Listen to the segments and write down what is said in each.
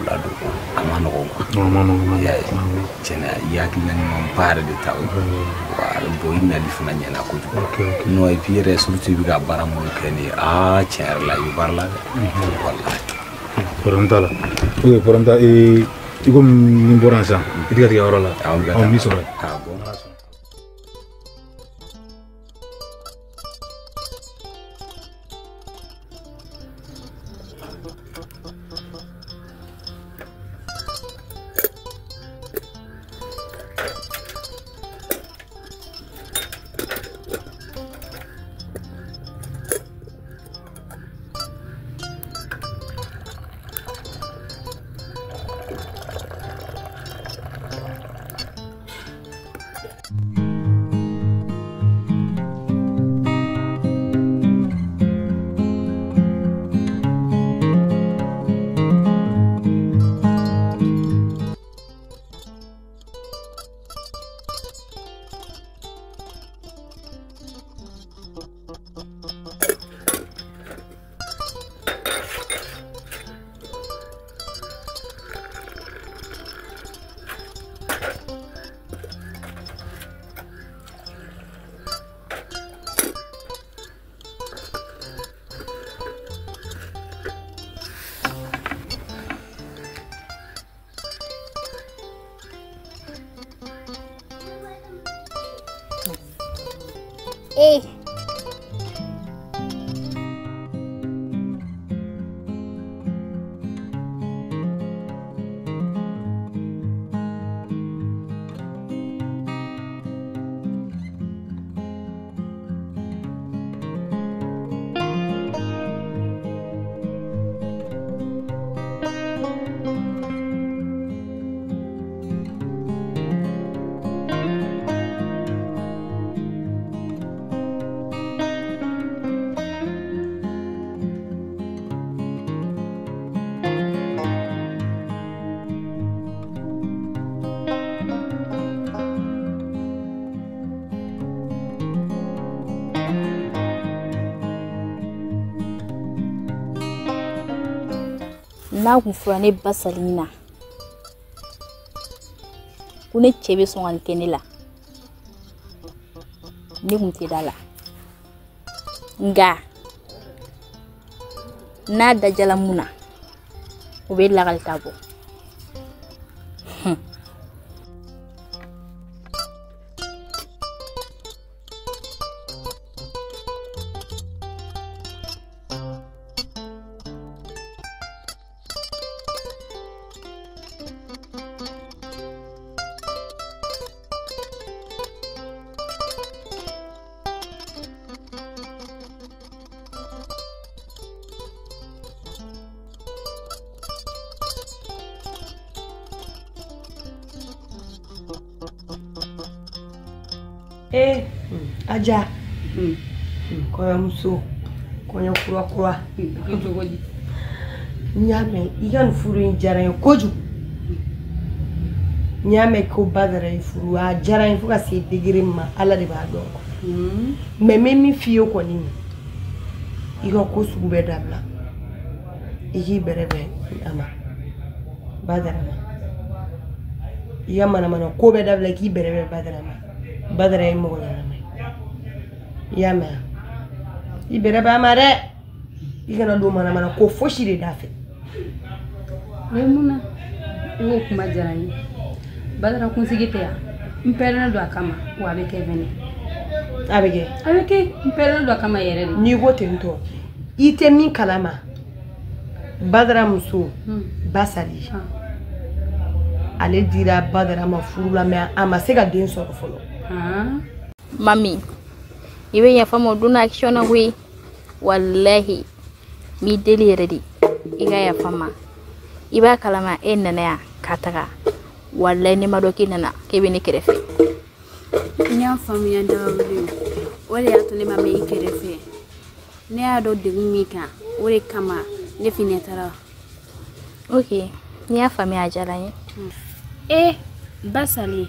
k'u ladon a ma nɔgɔn quoi. A ma nɔgɔn. I y'a ye tiɲɛna i hakilina ɲumanba yɛrɛ de ta o ye. Wa bon i nali fana ɲɛna kojugu. Non et puis yɛrɛ surtout i bɛ ka baara minnu kɛ nin ye aa tiɲɛ yɛrɛ la i bɛ baara la dɛ. Walahi. Problème t'a la. Ok problème t'a i komi ni n bɔra yan sisan i tɛ ka tigɛ yɔrɔ la. Awɔ n bɛ ka taa. N b'i sɔrɔ yen. Ah bon. Eh. N'a kun fɔra ne ba sali na ko ne cɛ bɛ sɔn ka nin kɛ ne la ne kun tɛ da la nka n'a dajala mun na o bɛ lakalita bɔ. Eh, Aja. Kɔɲɔmuso, kɔɲɔ kura kura. Cogo di? N y'a mɛn i ka nin furu in diyara n ye kojugu. N y'a mɛn ko Badara ye furu a diyara n ye fo ka se degré min ma Ala de b'a dɔn. Mais n bɛ min f'i ye kɔni i ka ko sugu bɛɛ dabila. I k'i bɛrɛ bɛn a ma Badara ma. I ka manamana ko bɛɛ dabila i k'i bɛrɛ bɛn Badara ma. Badara ye mɔgɔ ɲɛnama ye i y'a mɛn i bɛrɛ bɛn a ma dɛ i kana don manamana ko fosi de da fɛ. O ye mun na i k'o kuma diyara n ye Badara kunsigi tɛ yan n pɛrɛnnen don a kama wa a bɛ kɛ fɛnɛ. A bɛ kɛ. A bɛ kɛ n pɛrɛnnen don a kama yɛrɛ de. N'i ko ten tɔ i tɛ min kalama Badara muso Basali ale dira Badara ma furu la mais a ma se ka den sɔrɔ fɔlɔ. Mami, i bɛ yafa n ma o don action na koyi walahi n b'i deli yɛrɛ de i ka yafa n ma i b'a kalama e nana yan ka taga walahi ne ma dɔn k'e nana k'e bɛ ne kɛrɛfɛ. N y'a faamuya Dawuda o de y'a to ne ma mɛn i kɛrɛfɛ ne y'a dɔn degun min kan o de kama ne fɛnɛ taara. Ok n'i y'a faamuya a diyara n ye. Eh Basali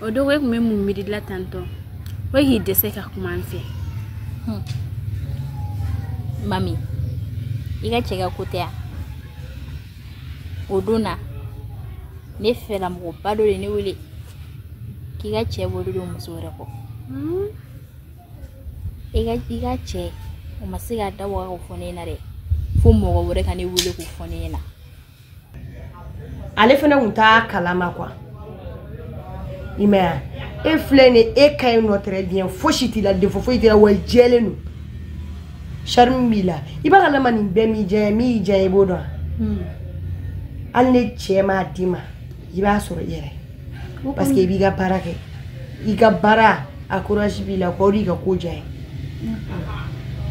o dogo e kun bɛ mun miiri la tantɔ o k'i dɛsɛ ka kuma n fɛ. Mami i ka cɛ ka ko tɛ yan. O don na ne fɛla mɔgɔba dɔ de ne wele k'i ka cɛ bolo don muso wɛrɛ kɔ. I ka cɛ o ma se k'a da waga k'o fɔ ne ɲɛna dɛ, fo mɔgɔ wɛrɛ ka ne wele k'o fɔ ne ɲɛna. Ale fana kun t'a kalama quoi. I m'a ye, e filɛ nin ye, e ka ɲi nɔ très bien, fosi t'i la, défaut foyi t'i la, wa i jɛlen don. Charme b'i la. I b'a kalama nin bɛɛ m'i diya, min y'i diya i b'o dɔn. Hali ni cɛ m'a d'i ma, i b'a sɔrɔ i yɛrɛ. Parce que i b'i ka baara kɛ. I ka baara a courage b'i la, o de y'i ka ko diya ye.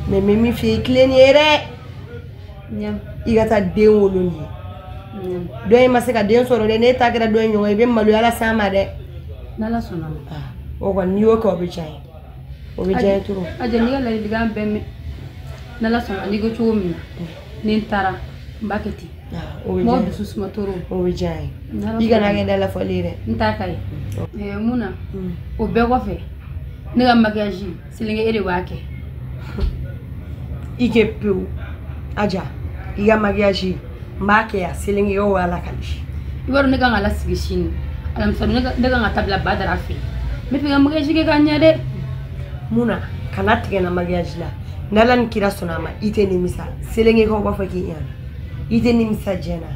Mais n bɛ min f'i ye, i tilen nin ye dɛ. I ka taa den wolo nin ye. Dɔ in ma se ka den sɔrɔ dɛ, n'e ta kɛra dɔ in ɲɔgɔn ye, i bɛ maloya las'an ma dɛ. N'Ala sɔnna ma. O kɔni n'i y'o kɛ o bɛ diya n ye. O bɛ diya n ye trop. Aja, n'i ka ladilikan bɛɛ mɛn, n'Ala sɔnna, n'i ko cogo min na, ni n taara n b'a kɛ ten. Mɔgɔ dusu suma trop. O bɛ diya n ye. I kana kɛ dalafɔli ye dɛ. N t'a ka ye. Mun na o bɛɛ kɔfɛ, ne ka maquillage Selenge e de b'a kɛ. I kɛ pewu. Aja, i ka maquillage n b'a kɛ yan, Selenge o ala ka di. I b'a dɔn ne kan ka lasigi sini alamisa, ne kan ka taa bila Badara fɛ yen. N bɛ fɛ ka maquillage kɛ k'a ɲɛ dɛ. Mun na kana tigɛ n na maquillage la, n'Ala ni kira sɔnna a ma, i tɛ nimisa. Selengekaw b'a fɔ k'i ɲɛna, i tɛ nimisa diɲɛ na,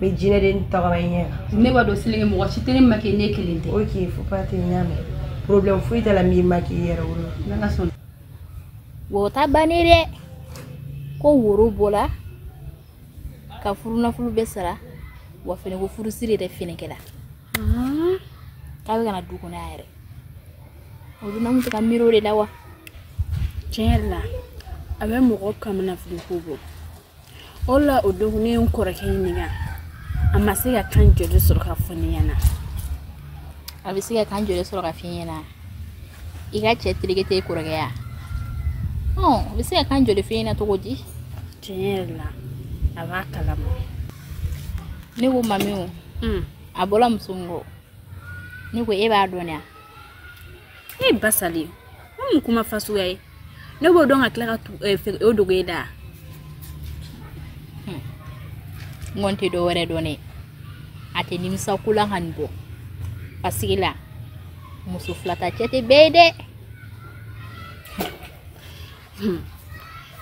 mɛ jinɛ den tɔgɔ bɛ ɲɛ kan. Ne b'a dɔn Selenge mɔgɔ si tɛ ne maquiller, ne kelen tɛ. Ok, faut pas tɛ, n y'a mɛn. Problème foyi t'a la min maquiller i yɛrɛ bolo. N'Ala sɔnna. Wo ta bannen dɛ, ko woro bɔla ka furunafolo bɛɛ sara, wa fɛnɛ ko furusiri yɛrɛ fɛnɛ kɛra. K'a bɛ ka na du kɔnɔ yan yɛrɛ. O dun na tɛ ka miiri o de la wa? Tiɲɛ yɛrɛ la, a bɛ mɔgɔ kamana ko bɔ. O la o don ne ye n kɔrɔkɛ ɲininka, a ma se ka kan joli sɔrɔ ka fɔ ne ɲɛna. A bɛ se ka kan joli sɔrɔ ka f'i ɲɛna? I ka cɛ tereke tɛ e kɔrɔkɛ ya? A bɛ se ka kan joli f'i ɲɛna cogo di? Tiɲɛ yɛrɛ la, a b'a kalama. Ne ko mami o, a bɔra muso min kɔ, ne ko e b'a dɔn ya? E Basali, o mun kuma fasuguya ye? Ne b'o dɔn ka tila ka o dogo e da. N kɔni tɛ dɔ wɛrɛ dɔn dɛ, a tɛ nimisa ko la ka nin bɔ. Parce que la, muso fila ta cɛ tɛ bɛɛ ye dɛ.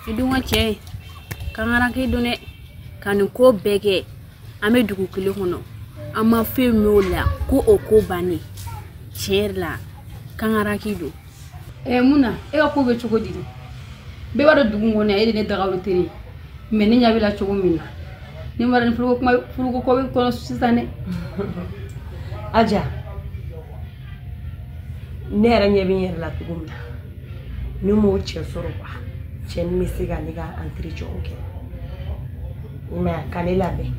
I dun ka cɛ kankara k'i dɔn dɛ, ka nin ko bɛɛ kɛ, an bɛ dugu kelen kɔnɔ, an ma fɛn min o la ko o ko bannen. Tiɲɛ yɛrɛ la, kankara k'i don. Mun na e ka ko bɛ cogo di? Bɛɛ b'a dɔn dugu in kɔnɔ yan, e de ne dagawuli teri ye. Mais ne ɲɛ b'i la cogo min na, ne ma ni furuko kuma furuko ko bɛ kɔnɔ sisan dɛ. Aja, ne yɛrɛ ɲɛ bɛ n yɛrɛ la cogo min na, ne m'o cɛ sɔrɔ quoi, cɛ min bɛ se ka ne ka entretien kɛ. I m'a ye, ka ne labɛn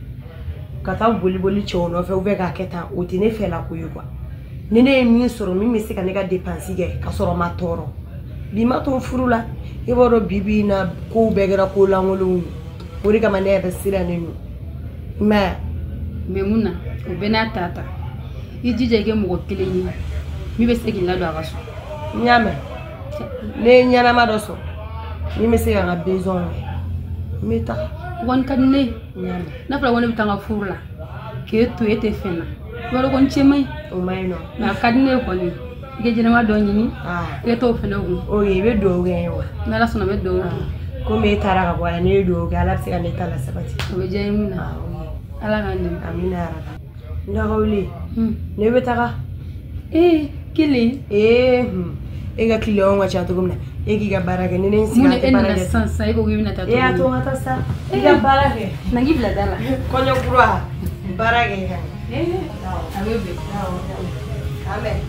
ka taa boli boli cɛw nɔfɛ ou bien k'a kɛ tan, o tɛ ne fɛla ko ye quoi. Ni ne ye min sɔrɔ min bɛ se ka ne ka dépense kɛ ka sɔrɔ n ma tɔɔrɔ. Bi ma to furu la, i b'a dɔn bi bi in na kow bɛɛ kɛra ko lankolonw ye. O de kama ne yɛrɛ sirannen don. I m'a ye. Mais mun na o bɛɛ n'a ta ta, i jija i kɛ mɔgɔ kelen ye min bɛ se k'i ladon a ka so. N y'a mɛn, ne ye ɲɛnama dɔ sɔrɔ min bɛ se ka n ka besoin kɛ, n bɛ taga. O kɔni ka di ne ye. N y'a mɛn. N'a fɔra ko ne bɛ taa n ka furu la k'e to e tɛ fɛn na, i b'a dɔn ko n cɛ man ɲi. O man ɲi nɔ. Mais a ka di ne ye kɔni, i ka ɲɛnama dɔ ɲini, i ka t'o fɛnɛ kun. Ok, i bɛ dugawu kɛ n ye wa? N'Ala sɔnna n bɛ dugawu kɛ. Komi e taara ka bɔ yan, ne ye dugawu kɛ, Ala bɛ se ka ne ta lasabati. O bɛ diya n ye mun na. Ala k'an dɛmɛ. Amina yarabi. N dagawuli, ne bɛ taga. Ee, kelen. Ee, e ka client ka ca cogo min na, e k'i ka baara kɛ, ni ne ye n sigi Mun na an tɛ e baara nana kɛ. sisan sisan e ko k'i bɛna taa E y'a to tuguni? n ka taa sa. I ka baara kɛ. Na k'i bila da la. Kɔɲɔ kura, baara kɛ ka ɲɛ. A bɛ bɛn. K'an bɛn.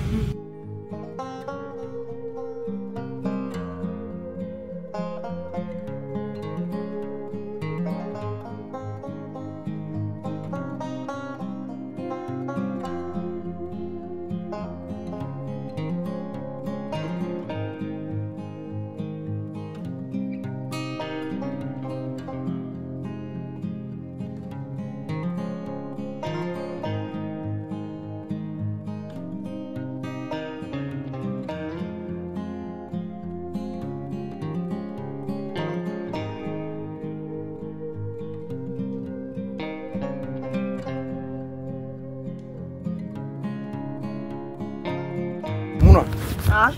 Ah?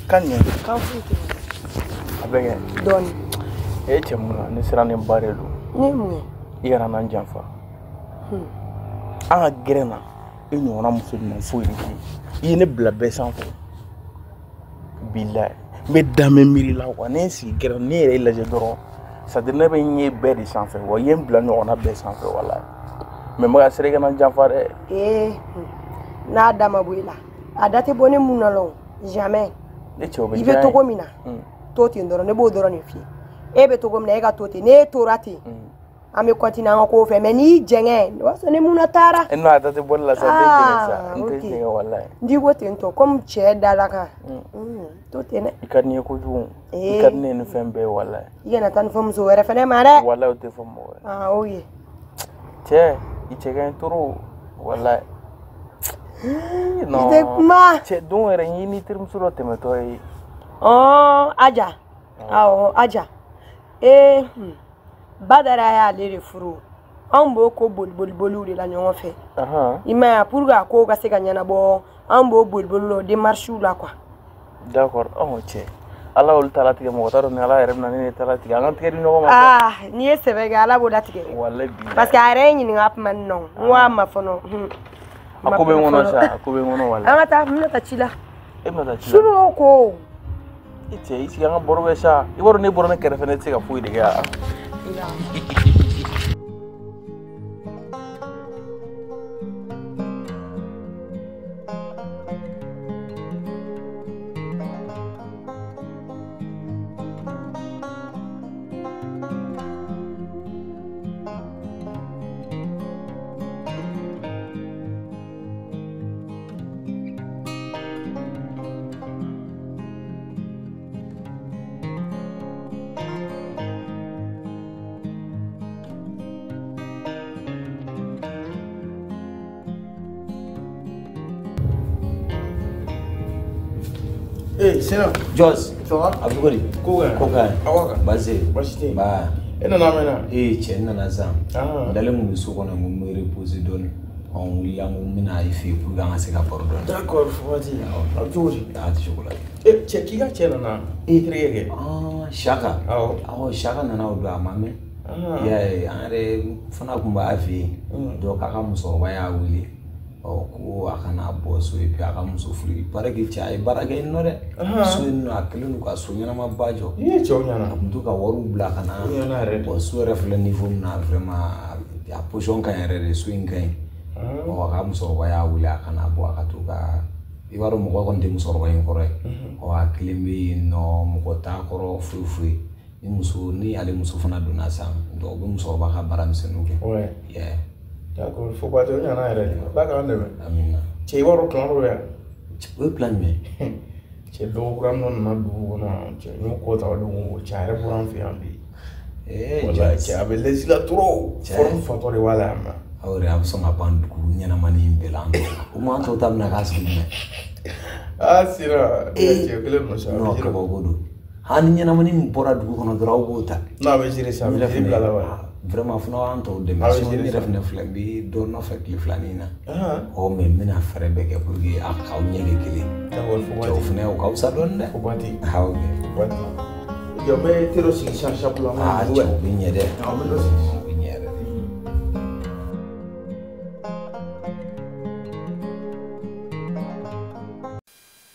Kan ɲɛ. Kan foyi tɛ. A bɛ kɛ. Dɔɔni. E cɛ mun na ne sirannen ba de don. Ne ye mun ye? I kana n'an janfa. An ka gɛrɛn na e ɲɔgɔnna muso ɲuman foyi de tɛ yen. I ye ne bila bɛɛ sanfɛ. Bilayi n bɛ da n bɛ miiri la quoi ne ye n sigi gɛrɛn ne yɛrɛ lajɛ dɔrɔn c'est à dire ne bɛ n ye bɛɛ de sanfɛ wa i ye n bila ɲɔgɔnna bɛɛ sanfɛ walayi. Mais n bɛ ka siran i kana n janfa dɛ. Ee n'a da ma bɔ i la a da tɛ bɔ ne mun na la o jamais. Ne cɛ o bɛ I diya bɛ n ye. togo min na to ten dɔrɔn ne b'o dɔrɔn de f'i ye. E bɛ togo min na e ka to ten n'e tora ten an bɛ continuer an ka kow fɛ mais n'i jɛngɛ o b'a sɔrɔ ne mun na taara. Non a da tɛ bɔ ne la sa n tɛ jɛngɛ sa n tɛ Ok. jɛngɛ walayi. N'i ko ten tɔ komi cɛ dala kan to ten dɛ. I ka di n ye kojugu. I ka di ne ye ni fɛn bɛɛ ye walayi. I kana taa ni fɔ muso wɛrɛ fɛnɛ ma dɛ. Walayi o tɛ fɔ mɔgɔ ye. Ah ok. Cɛ i cɛ ka ɲi trop walayi. I tɛ kuma. Cɛ don yɛrɛ n y'i n'i terimuso dɔ tɛmɛtɔ ye. Ɔn Aja awɔ Aja ee Badara y'ale de furu anw b'o ko boli boli boliw de la ɲɔgɔn fɛ. I m'a ye pour que a kow ka se ka ɲɛnabɔ anw b'o boli boli la o démarches la quoi. D'accord ɔn cɛ ala y'olu ta latigɛ mɔgɔ t'a dɔn ni ala yɛrɛ bɛna ne de ta latigɛ an ka tigɛ di ɲɔgɔn ma. Ah n'i ye sɛbɛ kɛ ala b'o latigɛ dɛ. Walayi bilayi. Parce que a yɛrɛ ye n ɲininka kuma nin na o n ko a ma fɔlɔ. A ko bɛ n kɔnɔ sa a ko bɛ n kɔnɔ walayi. An ka taa n bɛna taa ci la. E bɛna taa ci Su la. b'o ko. I cɛ i sigi an ka baro kɛ sa i b'a dɔn ne bɔra ne kɛrɛfɛ ne tɛ se ka foyi de kɛ yan. Eh, Sena. Jos. Ça va? A bɛ cogo di? Ko ka ɲi. Ko ka ɲi. Aw ka. Baasi tɛ yen. Baasi tɛ yen. Ba. E nana mɛn na? Ee cɛ n nana sisan. Ah. N dalen kun bɛ so kɔnɔ n ko n bɛ reposer dɔɔni. Ɔ n wulila n ko n bɛna i fɛ yen pour que an ka se ka baro dɔɔni. D'accord, Fawati. A bɛ cogo di? A tɛ cogo la. Eh, cɛ k'i ka cɛ nana. I terikɛ kɛ. Ah, Saka. Awɔ. Awɔ Saka nana o don a ma mɛn. Ah. I y'a ye an yɛrɛ fana kun b'a fɛ yen. Donc a ka musokɔrɔba y'a wele. Ɔ ko a kana bɔ so et puis a ka muso furu il paraît que cɛ a ye baara kɛ yen nɔ dɛ. So yen nɔ a kɛlen don ka so ɲɛnamaba jɔ. Ii cɛw ɲɛna. A kun to ka wariw bila ka na. O ɲɛna yɛrɛ de. Bon so yɛrɛ filɛ niveau min na vraiment a position ka ɲi yɛrɛ de so in ka ɲi. Ɔ a ka musokɔrɔba y'a wele a kana bɔ a ka to ka i b'a dɔn mɔgɔ kɔni tɛ musokɔrɔba in kɔrɔ ye. Ɔ a kelen bɛ yen nɔ mɔgɔ t'a kɔrɔ foyi foyi. Ni muso ni ale muso fana donna sisan donc u bɛ musokɔrɔba ka baara misɛnninw kɛ. Ouais. Yeah. D'accord, Fawati o ɲɛna yɛrɛ de. Ala k'an dɛmɛ. Amina. Cɛ i b'a dɔn plan dɔ bɛ yan. O ye plan jumɛn ye? Cɛ dɔgɔ kura dɔ nana dugu kɔnɔ cɛ n y'o kɔ ta o don cɛ a yɛrɛ bɔra an fɛ yan bi. Ee Walayi cɛ a bɛ lesi la trop. Forme fatɔ de b'a la yan nɔ. Aw yɛrɛ a bɛ sɔn ka ban dugu ɲɛnamani in bɛɛ la an tɔw la. O ma an tɔw ta bɛna k'a sugu jumɛn? Ah Sira, cɛ kelen don sa. Non kabako don. Hali ni ɲɛnamani min bɔra dugu kɔnɔ dɔrɔn aw b'o ta. Non a bɛ gérer sa a bɛ gérer bila la wa. Vraiment fana b'an tɔw dɛmɛ. A bɛ Sinon ne gérer yɛrɛ sa. fana filɛ n bɛ dɔ nɔfɛ tile filanin in na. Ah. Ɔ mais n bɛna fɛɛrɛ bɛɛ kɛ pour que a k'aw ɲɛ kɛ kelen. D'accord, Fawati. Cɛw fana o ka fisa dɔɔni dɛ. Fawati. Ah ok. Fawati. Jɔ n bɛ te dɔ sigi sisan sapu la. Ah cɛw bɛ ɲɛ dɛ. Awɔ n bɛ dɔ sigi. O bɛ ɲɛ yɛrɛ de.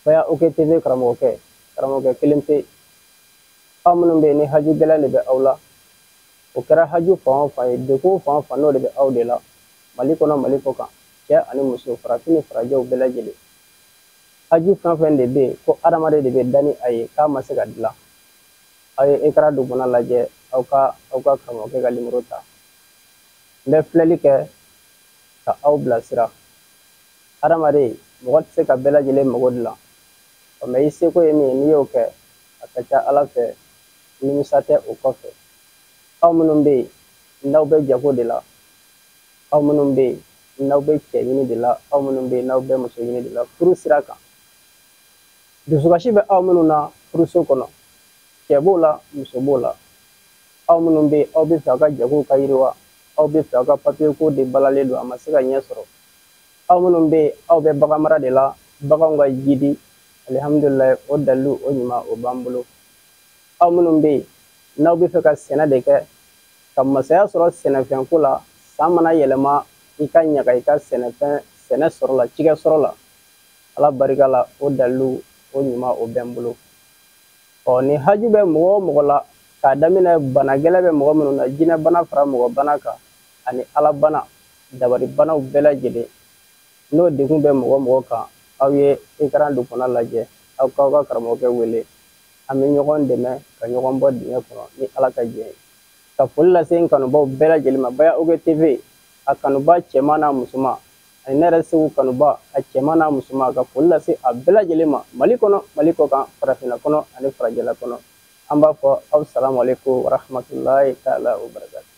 Baya OKTV karamɔgɔkɛ karamɔgɔkɛ kelen pe aw minnu bɛ yen ni haju gɛlɛn de bɛ aw la o kɛra haju fan o fan ye degun fan o fan n'o de bɛ aw de la Mali kɔnɔ Mali kɔ kan cɛ ani muso farafin ni farajɛw bɛɛ lajɛlen haju fɛn o fɛn de bɛ yen ko adamaden de bɛ da ni a ye k'a ma se ka dilan aw ye écran dugumana lajɛ aw ka karamɔgɔkɛ ka nimoro ta n bɛ filɛli kɛ ka aw bilasira adamaden mɔgɔ tɛ se ka bɛɛ lajɛlen mago dilan mɛ i seko ye min ye n'i y'o kɛ a ka ca ala fɛ nimisa tɛ o kɔfɛ aw minnu bɛ yen n'aw bɛ jago de la aw minnu bɛ yen n'aw bɛ cɛ ɲini de la aw minnu bɛ yen n'aw bɛ muso ɲini de la furu sira kan dusukasi bɛ aw minnu na furuso kɔnɔ cɛ b'o la muso b'o la aw minnu bɛ yen aw bɛ fɛ aw ka jagow ka yiriwa aw bɛ fɛ aw ka papiye ko de balalen don a ma se ka ɲɛ sɔrɔ aw minnu bɛ yen aw bɛ bagan mara de la baganw ka jidi Alihamudulilayi, o dalilu o ɲuman o b'an bolo. Aw minnu bɛ yen n'aw bɛ fɛ ka sɛnɛ de kɛ ka masaya sɔrɔ sɛnɛfɛnko la, san mana yɛlɛma i ka ɲaga i ka sɛnɛfɛn sɛnɛ sɔrɔ la, cikɛ sɔrɔ la, Ala barika la, o dalilu o ɲuman o bɛ n bolo. Ɔ ni haju bɛ mɔgɔ o mɔgɔ la, k'a daminɛ bana gɛlɛn bɛ mɔgɔ minnu na, jinɛ bana fara mɔgɔ bana kan ani Ala bana, dabari banaw bɛɛ lajɛlen, n'o degun bɛ mɔgɔ mɔgɔ kan, aw ye écran dugumana lajɛ, aw k'aw ka karamɔgɔkɛ wele, an bɛ ɲɔgɔn dɛmɛ ka ɲɔgɔn bɔ dingɛ kɔnɔ ni Ala ka jɛ ye. Ka foli lase n kanubaw bɛɛ lajɛlen ma, Baya Oke TV a kanuba cɛman n'a musoman, ani ne yɛrɛ Segu kanuba a cɛman n'a musoman, ka foli lase a bɛɛ lajɛlen ma, Mali kɔnɔ, Mali kɔ kan, farafinna kɔnɔ ani farajɛla kɔnɔ. An b'a fɔ aw salamu aleykum wa rahmatulahi taala wa barakatu.